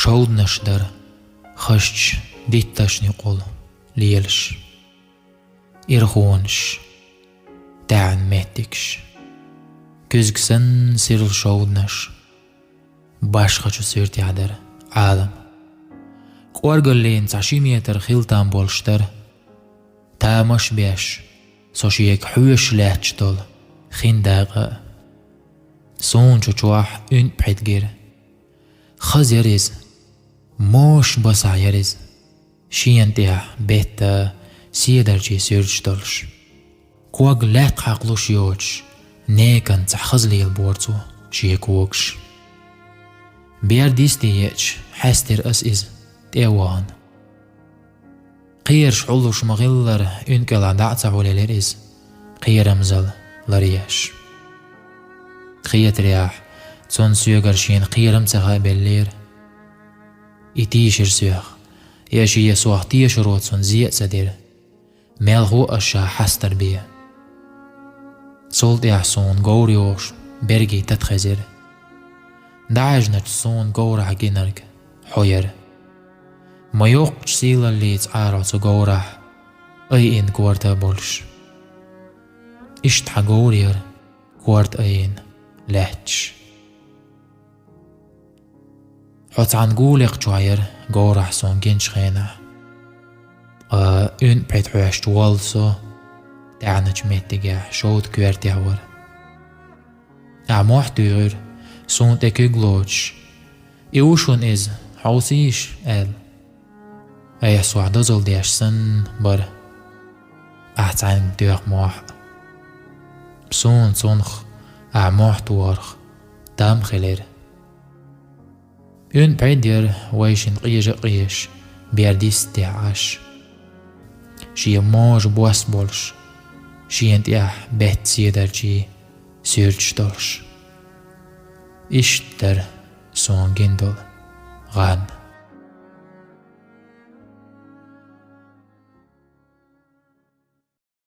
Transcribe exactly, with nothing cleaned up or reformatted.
Товданаш дара, хазачу дитташна юкъахула лелаш, ирхонаш, таьӀна меттигаш. Куьзга санна сирла шовданаш башхачу суьртехь дара Ӏалам. КӀоргаллина цхьа ши метр хила там болуш дара. Тамаш беш, со шега хьоьжуш лаьтташ долу хин дакъа а. Суна чу чохь уьнтӀа пхьид гира. Хаза яра иза, моша басахь яра иза, шена тӀехь бетта седарчий суьрташ долуш. Ког лаьтта хьакхалуш йоцуш, некан цхьа хаза лелабора цо шен когаш. Бер дисте еача, хьаьстира ас иза тӀе а вахана. Кхераш хьуллуш ма-хиллара, уьнкӀелахь дӀа а ца хьулъелира иза, кхерамзалла ларъеш. Кхетарехь, цунна соьгара шена кхерам ца хаабеллера. И тийшира соьх, я шен сох тешаро цунна зе а ца дира. Мелхо а ша хьастар бен. Цул тӀаьхьа суна говр йохуш бергийн тата хезира. ДӀахьаьжначу суна говрахь гинарг хьо яра. Ма йоккхачу сийлаллица Ӏара хьо цу говрахь, айина корта а болуш. Иштта хьан говр яра, корта айина лаьтташ. Хьо цхьана гуле кхачо яра говрахь суна гинчу хенахь. Ткъа уьнтӀа пхьид хьоьжча воллу со, таьӀначу меттигехь шовда коьртехь вара. Ахь мохь туьйхира, суна тӀе куьг лоцуш: «И ву шуна иза, хьовсийша», — аьлла. Айхьа сох дозалла деш санна бара ахь цхьаьнгга доьху мохь а. Суна цунах ахь мохь тохарх там хилира. УьнтӀа пхьид яра вайшинна къежа а къежаш, бер дисте Ӏаш. Шен можа бос болуш, шена тӀехь бетта седарчий суьрташ долуш. Иштта дара суна гина долу гӀан.